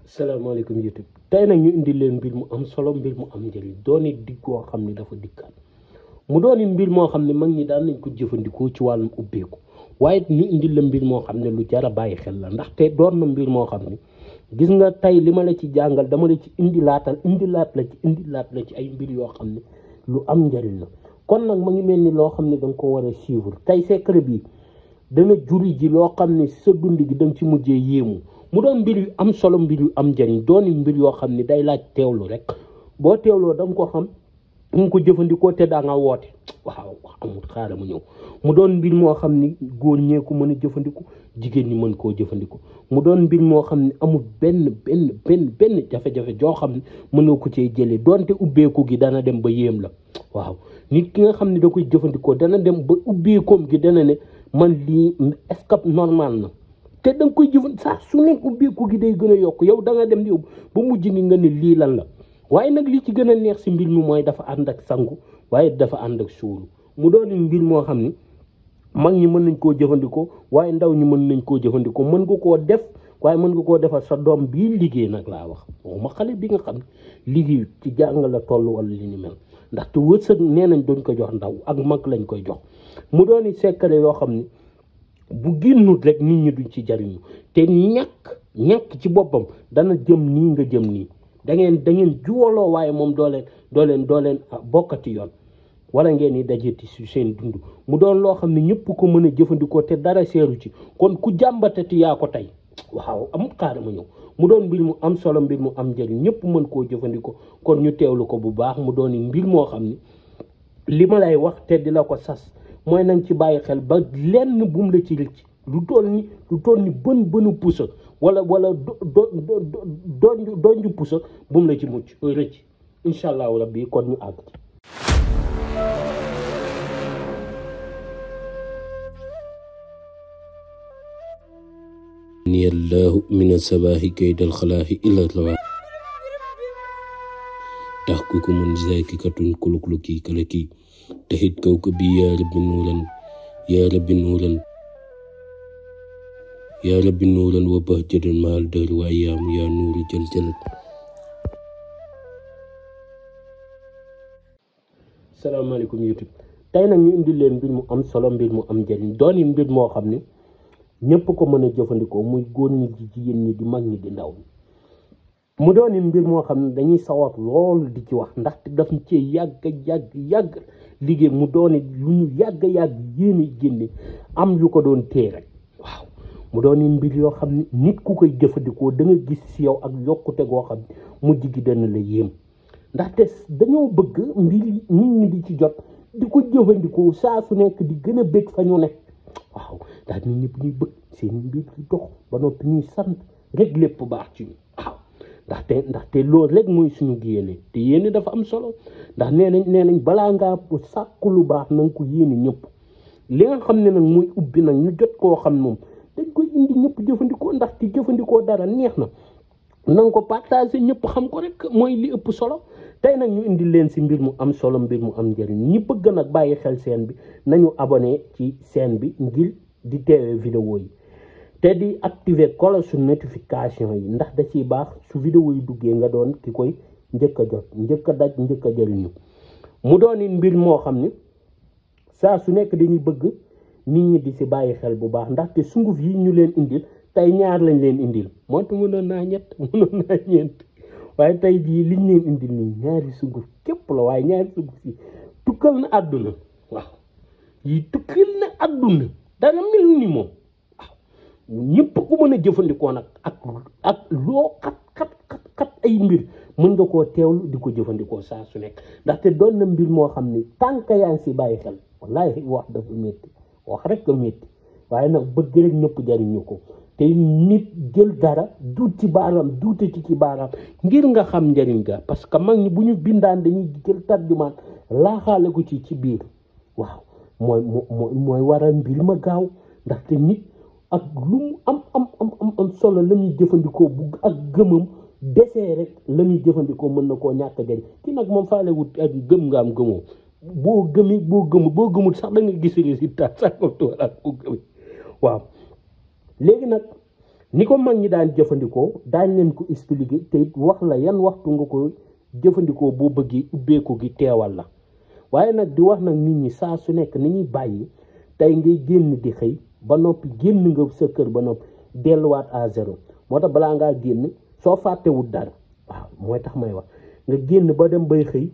salaamaaleykum YouTube tey nag ñu indi leen mbir mu am solo mbir mu am njëriñ dooni dig koo xam ni dafa dikkaat mu dooni mbir moo xam ne mag ñi daan nañ ko jëfandikoo ci wàllum ubbeeku waaye ñu indi la mbir moo xam ne lu jar a bàyyi xel la ndaxte doon na mbir moo xam ne gis nga tey li ma la ci jàngal dama la ci indilaat la ci ay mbir yoo xam ne lu am njëriñ la kon nag ma ngi mel ni loo xam ne da nga ko war a suivre tey secret bi dana juri ji loo xam ne sa dund gi da nga ci mujjee yéemu mu doon mbir yu am solo mbir yu am njëriñ dooni mbir yoo xam ne day laaj teewlu rek boo teewloo da nga ko xam mu ko jëfandikoo te daa nga woote waaw amul xaaral mu ñëw mu doon mbir moo xam ni góor ñee ko mën a jëfandiku jigéen ñi mën koo jëfandiku mu doon mbir moo xam ne amul benn jafe-jafe joo xam ne mën nga ko cee jëlee donte ubbeeku gi dana dem ba yéem la waaw nit ki nga xam ne da koy jëfandikoo dana dem ba ubbeekoom gi dana ne man lii est-ce que normal na te da nga koy jëfandikoo saa su nekk ubbeeku gi day gën a yokk yow da nga dem yow ba mujj gi nga ne lii lan la waaye nag li ci gën a neex si mbir mi mooy dafa ànd ak sangu waaye dafa ànd ak suulu mu doon mbir moo xam ni mag ñi mën nañ koo jëfandikoo waaye ndaw ñi mën nañ koo jëfandikoo mën nga koo def waaye mën nga koo defal sa doom bii liggéey nag laa wax waxuma xale bi nga xam ne liggéey ci jàng la toll wala li ni mel ndaxte wërsëg nee nañ duñ ko jox ndaw ak mag lañ koy jox mu doon secret yoo xam ni bu génnut rek nit ñi duñ ci jariñu te ñàkk ci boppam dana jëm nii nga jëm nii da ngeen juwaloo waaye moom doo leen bokkati yoon wala ngeen di dajeti si seen dund mu doon loo xam ne ñëpp ko mën a jëfandikoo te dara seeru ci kon ku jàmbatati yaa ko tey waaw amul xaar ma ñëw mu doon mbir mu am solo mbir mu am njëriñ ñëpp mën koo jëfandikoo kon ñu teewlu ko bu baax mu doon mbir moo xam ne li ma lay wax te di la ko sas mooy nañ ci bàyyi xel ba lenn bum la ci rëcc lu toll ni bënu pusa wala donju pusa bum la ci mucc rëcc incha allahu rabbi kon ñu àgg ni allahu min asabaahi kaydal xalaahi illa lawa tax ku ko mun zaaki katun kulukluki kalaki taxit kaw ko bi yaa rabbi nuuran wa bahjatan mahal dër wa yaamu yaa nuuru jël jëlat salaamaaleykum YouTube tey nag ñu indi leen mbir mu am solo mbir mu am njëriñ dooni mbir moo xam ne ñëpp ko mën a jëfandikoo muy góor ñi di jigéen ñi di mag ñi di ndaw mu dooni mbir moo xam ne dañuy sawar loolu di ci wax ndaxte daf ñu cee yàgg liggéey mu dooni lu ñu yàgg yéene génne am yu ko doon tee rek waaw mu dooni mbir yoo xam ne nit ku koy jëfandikoo da nga gis si yow ak yokkute goo xam ne mujj gi dana la yéem ndaxte dañoo bëgg mbir nit ñi di ci jot di ko jëfandikoo saa su nekk di gën a bëgg fa ñu nekk waaw ndax nit ñëpp ñuy bëgg seen mbir di dox ba noppi ñuy sant rek lépp baax ci ñu waaw ndaxte loolu rek mooy suñu yéene te yéene dafa am solo ndax nee nañ balaa ngaa sàkku lu baax na nga ko yéene ñëpp li nga xam ne nag muy ubbi nag ñu jot koo xam moom dañ koy indi ñëpp jëfandikoo ndax ci jëfandikoo dara neex na nga ko partagé ñëpp xam ko rek mooy li ëpp solo tey nag ñu indi leen si mbir mu am solo mbir mu am njëriñ ñi bëgg nag bàyyi xel seen bi nañu abonné ci seen bi ngir di teewee vidéo yi te di activer cloche notification yi ndax da ciy baax su vidéo yi duggee nga doon ki koy njëkk a jot njëkk a daj njëkk a jëriñu mu doon mbir moo xam ne saa su nekk dañuy bëgg nit ñi di si bàyyi xel bu baax ndaxte sunguf yi ñu leen indil tey ñaar lañ leen indil moonte mënoon naa ñett mënoon naa ñeent waaye tey jii liñ leen indil nii ñaari sunguf képp la waaye ñaari sunguf yi tukkal na àdduna waaw yi tukkal na àdduna dara mel ni moom waaw ñëpp ku mën a jëfandikoo nag ak loo xat ay mbir mën nga koo teewlu di ko jëfandikoo saa su nekk ndaxte doon na mbir moo xam ni tànk yaa ngi si bàyyi xel wallahi wax dafa métti wax rek a métti waaye nag bëgg rek ñëpp jariñu ko te nit jël dara duut ci baaraam duute ci baaraam ngir nga xam njëriñ ga parce que mag ñi bu ñu bindaan dañuy jël tarjumaan laaxaale ko ci biir waaw mooy waral mbir ma gaaw ndaxte nit ak lu mu am solo la muy jëfandikoo bu ak gëmam desee rek la muy jëfandikoo mën na koo ñàkk jëriñ ki nag moom faale wut ak gëm nga am gëmoo boo gëmul sax da nga gis résultat sax ko tool ak boo gëmee waaw léegi nag ni ko mag ñi daan jëfandikoo daañ leen ko expliquer te it wax la yan waxtu nga ko jëfandikoo boo bëggee ubbeeku gi teewal la waaye nag di wax nag nit ñi saa su nekk ni ñuy bàyyi tey ngay génn di xëy ba noppi génn nga sa kër ba noppi delluwaat à zéro moo tax balaa ngaa génn soo fàttewul dara waaw mooy tax may wax nga génn ba dem bay xëy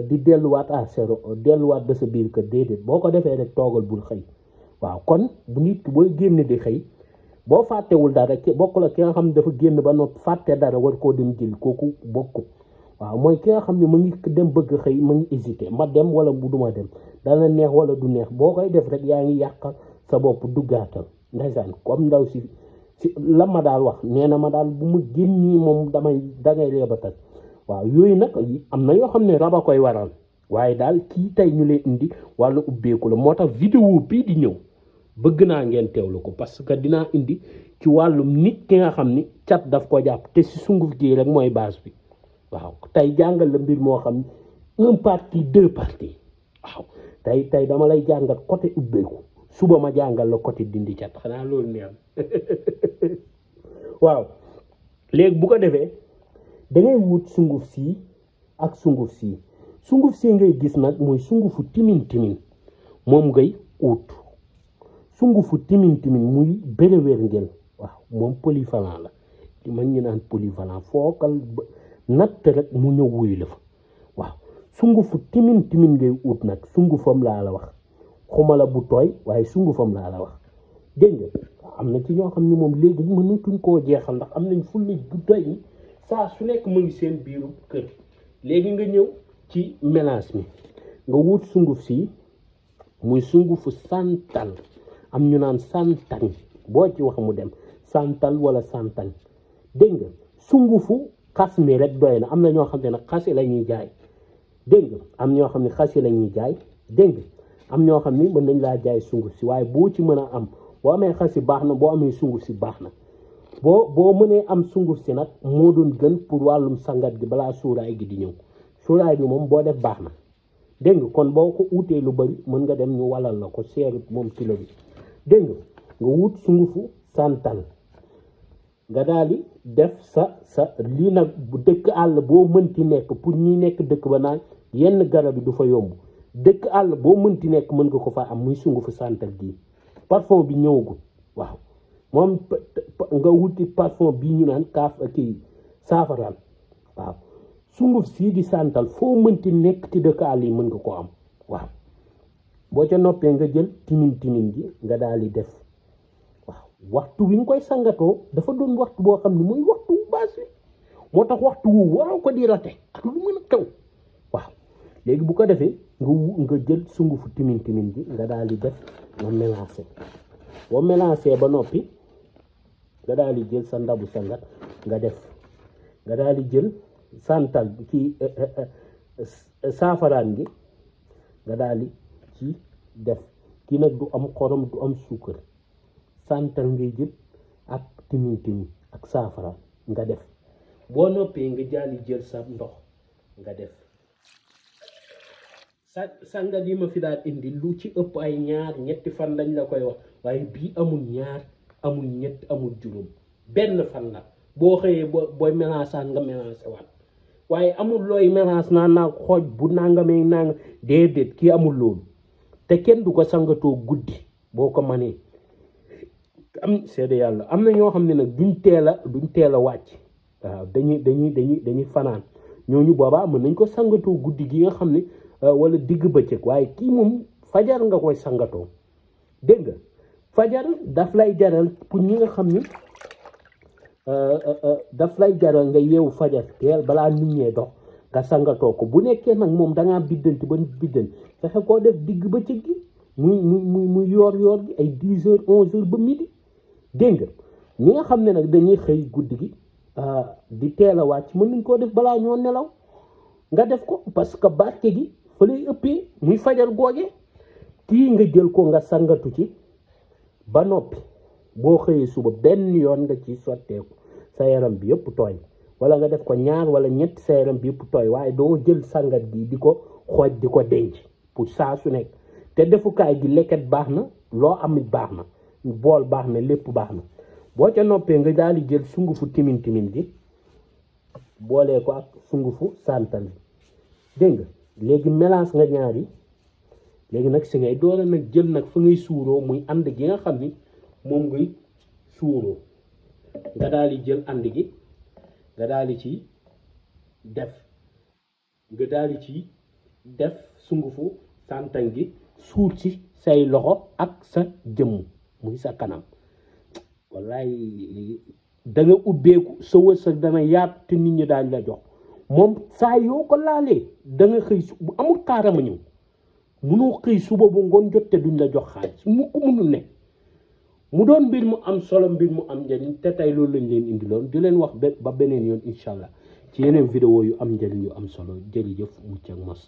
di delluwaat à zéro delluwaat ba sa biir kër déedéet boo ko defee rek toogal bul xëy waaw kon bu nit booy génn di xëy boo fàttewul dara ci bokk la ki nga xam ne dafa génn ba noppi fàtte dara war koo dem jël kooku bokku waaw mooy ki nga xam ne mu ngi dem bëgg xëy mu ngi hésité ma dem wala bu duma dem dana neex wala du neex boo koy def rek yaa ngi yàq sa bopp duggaatal ndeysaan comme ndaw si la ma daal wax nee na ma daal bu mu génn moom dangay leebatal waaw yooyu nag am na yoo xam ne rab a koy waral waaye daal kii tey ñu leen indi wàllu ubbeeku la moo tax vidéo bii di ñëw bëgg naa ngeen teewlu ko parce que dinaa indi ci wàllum nit ki nga xam ni cat daf ko jàpp te si sunguf gi rek mooy base bi waaw tey jàngal la mbir moo xam ne 1 partie 2 parties waaw tey dama lay jàngal côté ubbeeku suba ma jàngal la côté dindi cat xanaa loolu neex waaw léegi bu ko defee dangay wut sunguf sii ak sunguf sii ngay gis nag mooy sungufu timin moom ngay ut sungufu timin muy béréwér ngel waaw moom polyvalent la li man ñu naan polyvalent fookal natt rek mu ñëw wuyu la fa waaw sungufu timin ngay ut nag sungufam laa la wax xuma la bu tooy waaye sungufam laa la wax dégg nga am na ci ñoo xam ne moom léegi mënatuñ koo jeexal ndax am nañ fulli bu doy ni saa su nekk mu ngi seen biiru kër léegi nga ñëw ci mélange mi nga wut sunguf si muy sungufu santal am ñu naan santañ boo ci wax mu dem santal wala santañ dégg nga sungufu xas mi rek doy na am na ñoo xam ne nag xasi la ñuy jaay dégg nga am ñoo xam ne xasi la ñuy jaay dégg nga am ñoo xam ni mën nañ laa jaay sunguf si waaye boo ci mën a am boo amee xasi baax na boo amee sunguf si baax na boo mënee am sunguf si nag moo doon gën pour wàllum sangat gi balaa suuraay gi di ñëw suuraay bi moom boo def baax na dégg nga kon boo ko utee lu bari mën nga dem ñu walal la ko seerut moom kilo bi dégg nga wut sungufu santal nga daal di def sa lii nag bu dëkk àll boo mënti nekk pour ñi nekk dëkk ba naan yenn garab yi du fa yomb dëkk àll boo mënti nekk mën nga ko fa am muy sungufu santal gii parfum bi ñëwagul waaw moom nga wuti parfum bii ñu naan saafaraan waaw sunguf sii di santal foo mënti nekk ci dëkk àll yi mën nga ko am waaw boo ca noppee nga jël timin gi nga daal di def waaw waxtu wi nga koy sangatoo dafa doon waxtu boo xam ne mooy waxtu wu baas wi moo tax waxtu wu waroo ko di rate ak lu mën a taw waaw léegi bu ko defee nga jël sungufu timin gi nga daal di def nga mélangé boo mélangé ba noppi nga daal di jël sa ndabu sangat nga def nga daal di jël santal ci saafaraan gi nga daal di ci def kii nag du am xorom du am suukar santal ngay jël ak timin ak saafaraan nga def boo noppee nga daal di jël sa ndox nga def sangat yi ma fi daal indi lu ci ëpp ay 2-3 fan lañ la koy wax waaye bii amul 2 amul 3 amul 4 benn fan la boo xëyee booy mélange nga mélange waat waaye amul looy mélange naa xooj bu nangamee nanga déedéet kii amul loolu te kenn du ko sangatoo guddi boo ko manee am seede yàlla am na ñoo xam ne nag duñ teel a wàcc waaw dañuy fanaan ñooñu boobaa mën nañ ko sangatoo guddi gi nga xam ne wala digg bëccëg waaye kii moom fajar nga koy sangatoo dégg nga fajar daf lay jaral pour ñi nga xam ni daf lay jaral nga yeewu fajar teel balaa nit ñee dox nga sangatoo ko bu nekkee nag moom dangaa biddanti ba biddanti fexe koo def digg bëccëg gi muy yoor gi ay 10h 11h ba midi dégg nga ñi nga xam ne nag dañuy xëy guddi gi di teel a wàcc mën nañ koo def balaa ñoo nelaw nga def ko parce que barke gi fa lay ëppee muy fajar googe kii nga jël ko nga sangatu ci ba noppi boo xëyee suba benn yoon nga ci sotteeku sa yaram bi yëpp tooy wala nga def ko 2 wala 3 sa yaram bi yëpp tooy waaye doo jël sangat gi di ko xooj di ko denc pour saa su nekk te defukaay gi leket baax na loo amit baax na bool baax na lépp baax na boo ca noppee nga daal di jël sungufu timin bi boolee ko ak sungufu santal bi dégg nga léegi mélange nga ñaari léegi nag si ngay doole nag jël nag fa ngay suuroo muy ànd gi nga xam ni moom ngay suuroo nga daal di jël ànd gi nga daal di ci def sungufu santan gi suur ci say loxo ak sa jëmm muy sa kanam wallaay da nga ubbeeku sa wërsëg dana yaatu te nit ñi daañ la jox moom saa yoo ko laalee da nga xëy bu amul xaarama ñëw munoo xëy suba bu ngoon jot te duñ la jox xaalis mu ko munul ne mu doon mbir mu am solo mbir mu am njëriñ te tey loolu lañ leen indiloon di leen wax ba beneen yoon incha allah ci yeneen vidéo yu am njëriñ yu am solo jërëjëf mucc ak mos